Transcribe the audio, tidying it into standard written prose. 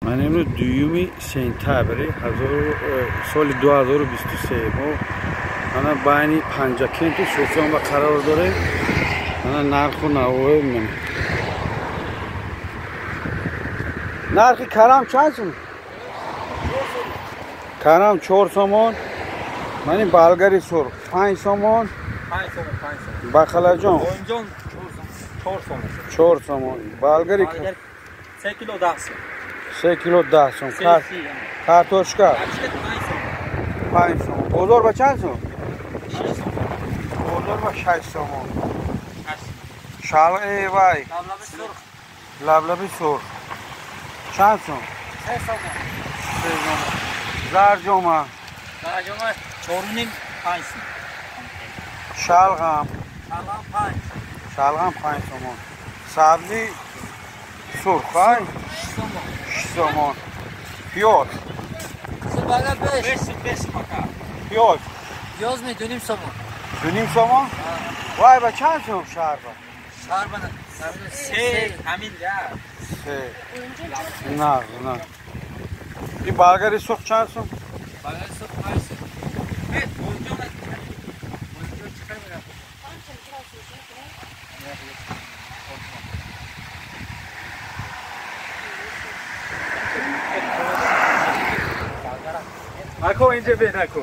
Ман имрӯз 2 сентябри соли 2023 мо ана байни Панҷакенту Суфиён ба қарор дорем. Ана нарху навои мен. Нархи карам чанд сум? Карам 4 сомон. Ман ин балгари сурх 5 сомон. 5 сомон, 5 сомон. Бақалаҷон Бонҷон 4 сомон. 4 сомон. Балгари 3 кило 10 сом. 3 кило 10 сом. Картошка 5 сом. Бозор ба чанд сом? 6 сом. Бозор ба 6 сомон. Шалғи вай. Лаблаби сурх. Чанд сом? 3 сомон. 3 сомон. Зарҷома. Зарҷома 4.5 5 сом. Шалғам. Шалғам 5. Шалғам 5 сомон. Сабзи сурх, ай? 6 сомон. 6 сомон. Пиёз. 5 5 пока. Пиёз. Пиёз ми 2.5 сомон. 2.5 сомон? Вай ба чанд сом шарба? Шарба 3 ҳамин я. 3. На, на. Ин балгари сурх чанд сом? Балгари сурх 5 сом. Э, бонҷон. Бонҷон чӣ қадар мерафт? Ако инҷа бе нако.